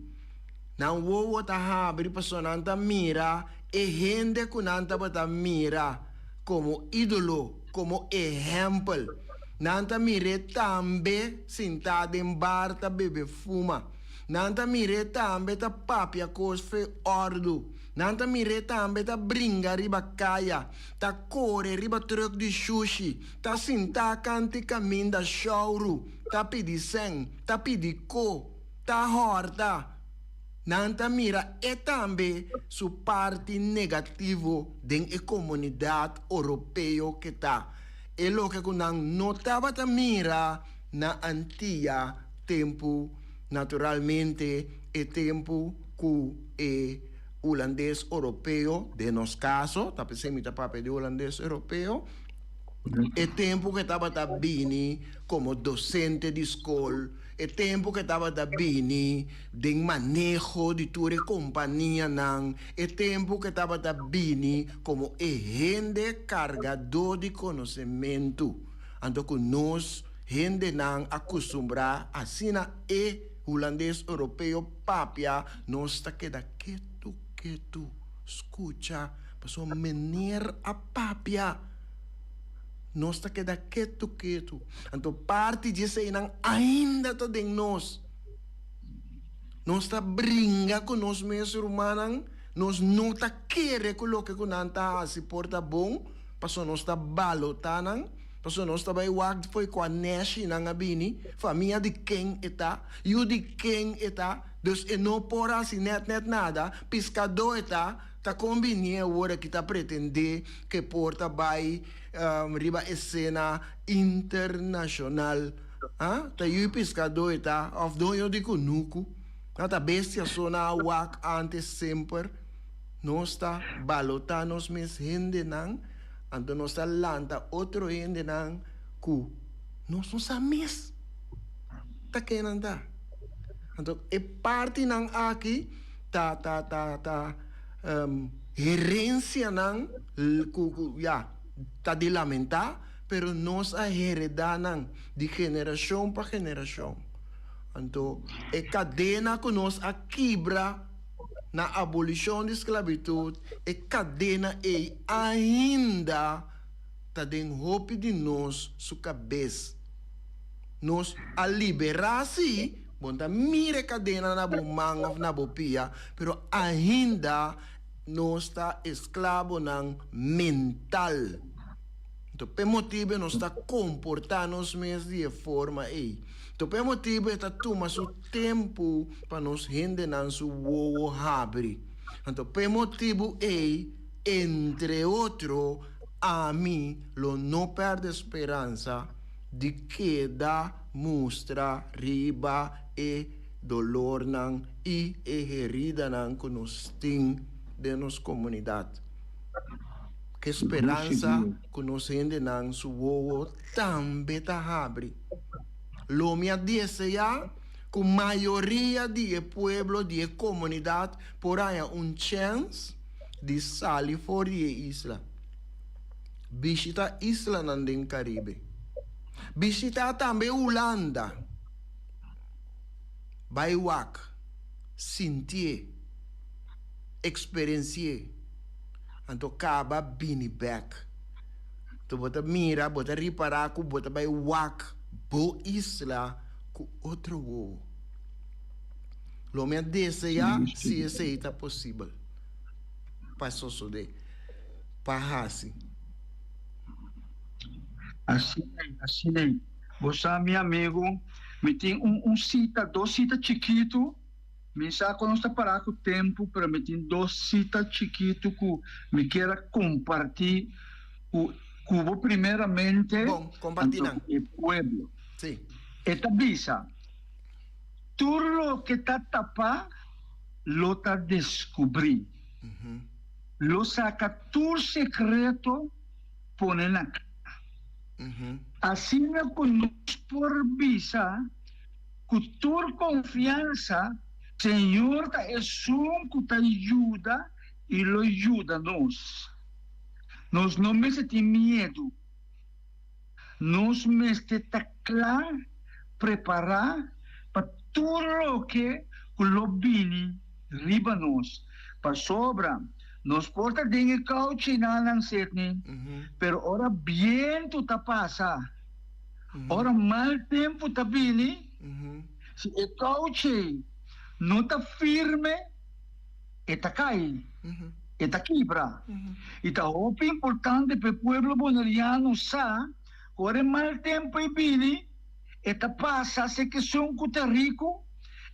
Nan wowo ta habri pasobra nan ta mira e hende ku nan tabata mira komo ídolo, komo ehèmpel. Nan ta mir'é tambe sintá den bar ta bebe fuma. Nan ta mir'é tambe ta papia kos fe òrdu. Nan ta mir'é tambe ta bringa riba kaya, ta kore riba trùk di shushi, ta sintá kanti kaminda shòuru, ta pidi sèn, ta pidi ko, ta hòrta. Nan ta mira e tambe su parti negativo den e komunidat oropeo ke ta. E loke ku nan no tabata mira na Antia tempu, naturalmente e tempu ku e hulandes oropeo, den nos kaso, ta p'esei mi ta papia di hulandes oropeo, e tempu ku e tabata bini komo dosente di skol, e tempu ku e tabata bini den maneho di tur e kompanianan, e tempu ku e tabata bini komo e hende kargadó di konosementu. Anto ku nos hendenan a kustumbrá asina e hulandes europeo papia, nos ta keda ketu ketu skucha pasobra mener a papia. Nos ta keda ketu ketu. Anto parti di eseinan ainda ta den nos. Nos ta bringa ku nos mes rumannan, nos no ta kere ku loke ku nan ta hasi por ta bon, pasobra nos ta balotá nan, pasobra nos ta bai wak fo'i kua nèshi nan a bini, famia di ken e ta, yu di ken e ta, dus e no por hasi nèt nèt nada, piskadó e ta, ta kombinié awor aki ta pretendé ku e por ta bai riba esena internashonal. Ha? Ta yu piskadó e ta, òf doño di kunuku? Ha? Ta bestia so nan a wak ántes semper. Nos ta balotá nos mes hendenan, anto nos ta lanta otro hendenan ku nos no sa mes ta ken nan ta. Anto e partinan aki ta ta ta ta herensianan ku ku ya ta di lamentá. Pero nos a heredá nan di generashon pa generashon. Anto, e kadena ku nos a kibra na abolishon di sklabitut, e kadena ei ainda ta den hopi di nos su kabes. Nos a liberá sí, bo no ta mira e kadena na bo man òf na bo pia, pero ainda nos ta esklabonan mental. Anto p'e motibu e nos ta komportá nos mes di e forma ei. Anto p'e motibu e ta tuma su tempu pa nos hendenan su wowo habri. Anto p'e motibu ei, entre otro, ami lo no pèrdè speransa di keda mustra riba e dolornan i e heridanan ku nos tin den nos komunidat. Ke speransa ku nos hendenan su wowo tambe ta habri. Lo mi a deseá ku mayoria di e pueblo di e komunidat por haña un chèns di sali for di e isla. Bishita islanan den Karibe. Bishita tambe Hulanda. Bai wak, sintié, eksperensié. Anto kaba bini bek. Anto bo ta mira, bo ta ripará ku bo ta bai wak bo isla ku otro wowo. Lo mi a deseá si esei ta posibel pa sosodé, pa hasi. Asina ei, asina ei. Bo sa, mi amigu, mi tin un un sita, dos sita chikitu. Mi sa ku nos ta pará ku tempu, pero mi tin dos sita chikitu ku mi kier a kompartí ku ku bo primeramente Bon, kompartí anto nan. ku e pueblo. Sí. E ta bisa, Tur loke ta tapá lo ta deskubrí. Lo saka tur sekreto pone na kla. Asina ku nos por bisa ku tur konfiansa, Señor ta esun ku ta yuda i lo yuda nos. Nos no mester tin miedu. Nos mester ta kla, prepará pa tur loke ku lo bini riba nos. Pasobra nos por ta den e kouchinan, Sidney, pero ora bientu ta pasa, Ora mal tempu ta bini, si e kouchi no ta firme, e ta kai, e ta kibra. I ta hopi importante pa e pueblo boneriano sa ku ora e mal tempu ei bini, e ta pasa si kesun ku ta riku,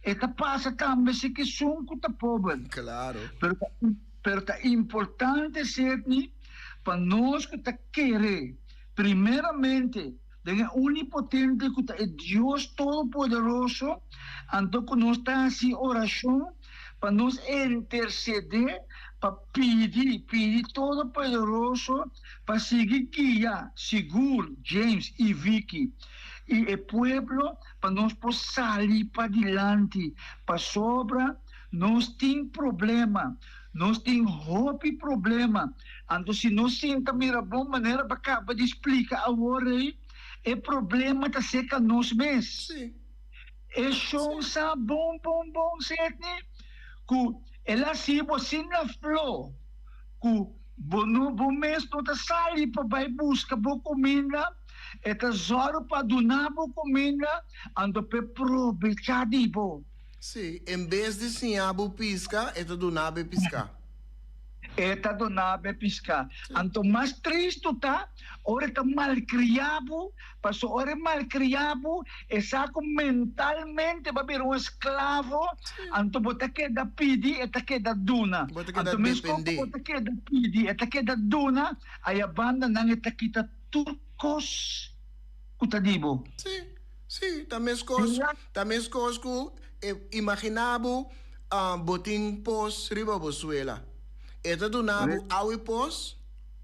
e ta pasa tambe si kesun ku ta pober. Pero pero ta importante, Sidney, pa nos ku ta kere Primeramente, den e Unipotente ku ta e Dios Todopoderoso, anto ku nos ta hasi orashon pa nos intersedé pa pidi, pidi Todopoderoso pa sigui guia sigur James i Vicky i e pueblo pa nos por sali padilanti, pasobra nos tin problema. Nos tin hopi problema. Anto si nos sinta mira bon manera pa caba di splica awor ei, e problema ta seca nos mes. E shon sa bon bon bon Sidney cu el a haci bo asina flo cu bo no bo mes no ta sali pa bay busca bo cuminda, e ta zorg pa duna bo cuminda anto p'e probecha di bo. Sí, en bes di siña bo pisca, e ta duna bo e pisca. E ta duna bo e pisca. Anto mas tristu ta ora e ta malcria bo, pasobra ora e malcria bo, e sa cu mentalmente bo a bira un esclavo, anto bo ta keda pidi, e ta keda duna. Bo ta keda Anto mescos cu depende. bo ta keda pidi, e ta keda duna, ayabanda nan e ta kita tur cos cu ta di bo. Sí. Sí, ta meskos, ta meskos ku e imaginá bo bo tin pos riba bo suela. E ta duna bo awa i pos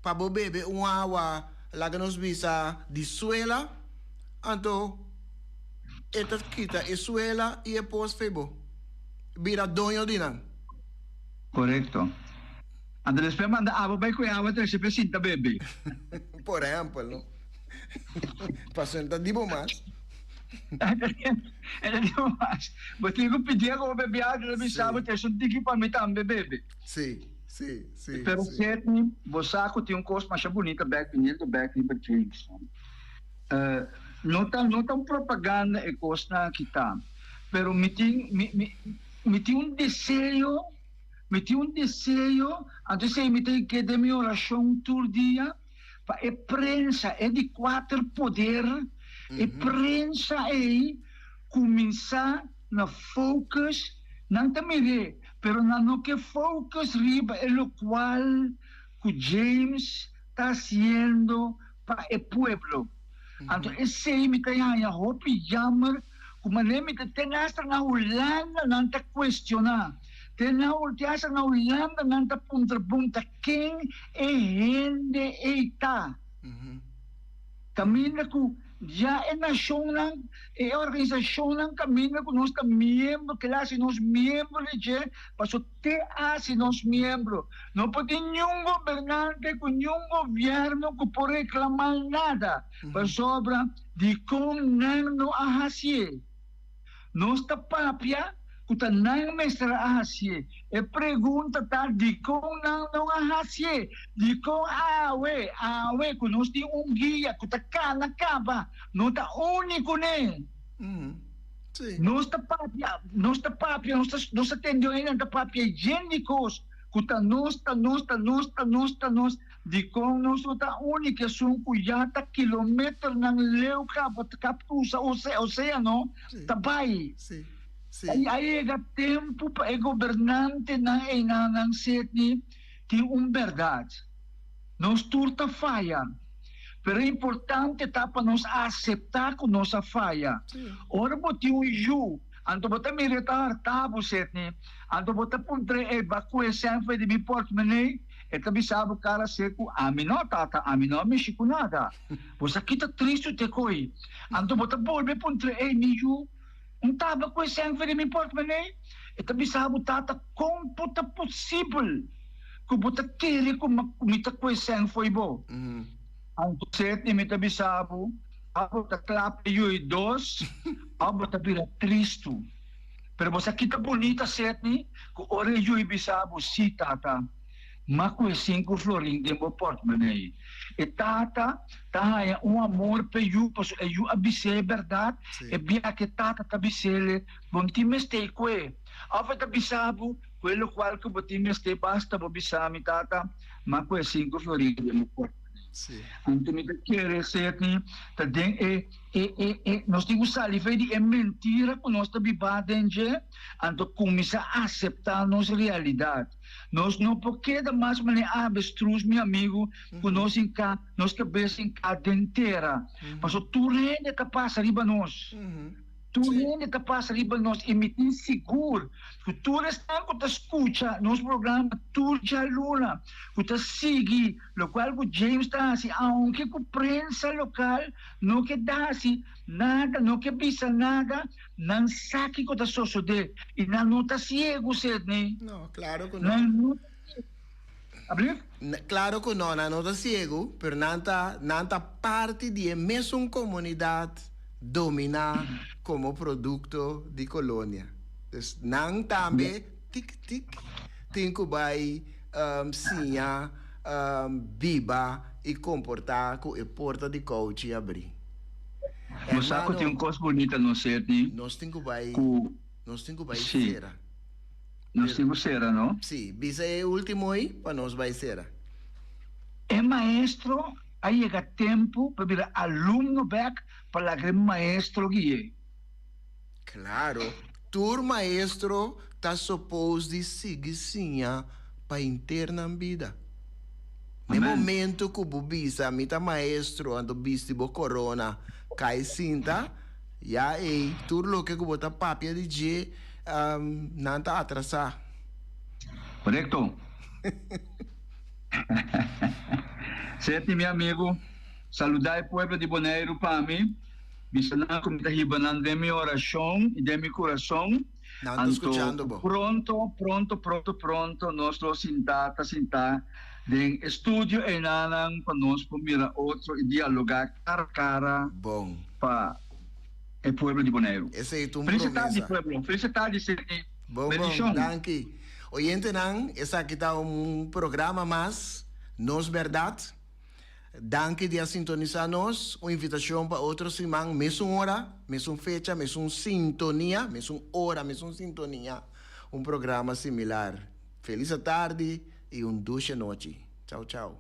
pa bo bebe un awa, laga nos bisa, di suela, anto e ta kita e suela i e pos fei bo. Bira doño di nan. Korekto. Anto despues manda abo bai ku e awa trese p'e sinta bebe. Por ehèmpel, no? Pasobra el ta di bo mas. El ta di bo mas. Bo tin ku pidié ku bo bebe algu, el ta bisa bo, Trese un tiki pa mi tambe bebe. Sí, sí, sí. Pero Sidney, bo sa ku tin un kos masha bunita bèk biniendo bèk riba James. No ta, no ta un propaganda e kosnan aki ta, pero mi tin, mi, mi, mi tin un deseo, mi tin un deseo, anto esei mi ta ke den mi orashon tur dia, Pa e prensa, e di kuater poder, e prensa ei kuminsá na focus, nan ta mir'é, pero nan no ke focus riba e lokual ku James ta hasiendo pa e pueblo. Anto esei mi ta haña hopi jammer ku manera mi ta ten asta na Hulanda nan ta kuestioná, te na asta na Hulanda nan ta puntra bon ta Ken e hende ei ta? Kaminda ku ya e nashonnan, e organisashonnan kaminda ku nos ta miembro, kila hasi nos miembro di dje, paso te hasi nos miembro. No por tin niun gobernante ku niun gobièrnu ku por reklamá nada, pasobra dikon nan no a hasié? Nos ta papia ku ta nan mester a hasié. E pregunta ta dikon nan no a hasié? Dikon awe, awe ku nos tin un guia ku ta kana kaba, no ta uni kuné? Nos ta papia, nos ta papia, nos ta nos ta tende oe nan ta papia yen di kos ku ta nos, ta nos, ta nos, ta nos, ta nos. Dikon nos no ta uni ku esun ku ya ta kilometernan leu kaba ta kap krusa oseano ta bai? A yega tempu pa e gobernantenan einanan Sidney tin un bèrdat. Nos tur ta faya, pero e importante ta pa nos aseptá ku nos a faya. Ora bo tin un yu, anto bo ta mira e ta hartá bo, Sidney, anto bo ta puntr'é, Ey, ba ku e sèn for di mi pòrtmenei? E ta bisa bo kara seku, Ami no, tata, ami no a mishi ku nada. Bo sa kita tristu te ko'i. Anto bo ta bolbe puntr'é, Ey, mi yu, N taba ku e sèn for di mi pòrtmenei? E ta bisa bo, Tata, kon por ta posibel ku bo ta kere ku mi ta ku e sèn fo'i bo? Anto Sidney, mi ta bisa bo, abo ta kla pa yui dos, òf bo ta bira tristu. Pero bo sa ki ta bunita, Sidney, ku ora e yui bisa bo, Sí, tata. Ma ku e sinku florin den bo pòrtmonei. E tata ta haña un amor p'e yu pasobra e yu a bis'é e bèrdat, e bia ku e tata ta bis'é bo no tin mester ku e. Òf e ta bisa bo ku e lokual ku bo tin mester basta bo bisa mi tata, ma ku e sinku florin den bo pòrtmonei. Anto mi ta kere Sidney ta den e e e e nos tin ku sali for di e mentira ku nos ta biba den dje anto kuminsá aseptá nos realidat. Nos no por keda mas manera avestruz, mi amigu, ku nos hinká nos kabes hinká den tera. Pasobra tur hende ta pasa riba nos. Tur hende ta pasa riba nos i mi tin sigur ku tur esnan ku ta skucha nos programa tur djaluna, ku ta sigui lokual ku James ta hasi, aunke ku prensa lokal no ke hasi nada, no ke bisa nada, Nan sa kiko ta sosodé i nan no ta siegu, Sidney. No, klaro ku no. Nan no ta siegu. Ablief? Klaro ku no, nan no ta siegu, pero nan ta, nan ta parti di e mesun komunidat dominá komo produkto di kolonia. Dus nan tambe tik tik tin ku bai siña biba i komportá ku e porta di kouchi abrí. Bo sa ku tin un kos bunita no Sidney? Nos tin ku bai, Ku nos tin ku bai sí. sera. Nos tin ku sera no? Sí, bisa e ultimo ei pa nos bai sera. E maestro a yega tempu pa bira alumno bek pa laga e maestro gui'é. Claro, tur maestro ta suppose di sigui siña pa henter nan bida. Ne Amen. momento cu bo bisa mi ta maestro anto bisti bo corona cay sinta, ya ey tur loke cu bo ta papia di dje nan ta atrasa. Correcto. Seti mi amigo, saluda e pueblo di Boneiru pa mi. Bisa nan ku mi ta hiba nan den mi orashon i den mi kurason. Nan ta Anto skuchando bo. pronto, pronto, pronto, pronto nos lo sintá, ta sintá den e studio einanan pa nos por mira otro i dialogá kara kara Bon. pa e pueblo di Boneiru. Esei ta un Felis tardi promesa. pueblo, felis tardi Sidney. Bon, bon, Bendishon. danki. Oyentenan, esaki ta un programa mas, Nos Bèrdat. Danki di a sintonisa nos. Un invitacion pa otro siman, mesun ora, mesun fecha, mesun sintonia, mesun ora, mesun sintonia, un programa similar. Feliz atardi y un dushe nochi. Chao chao.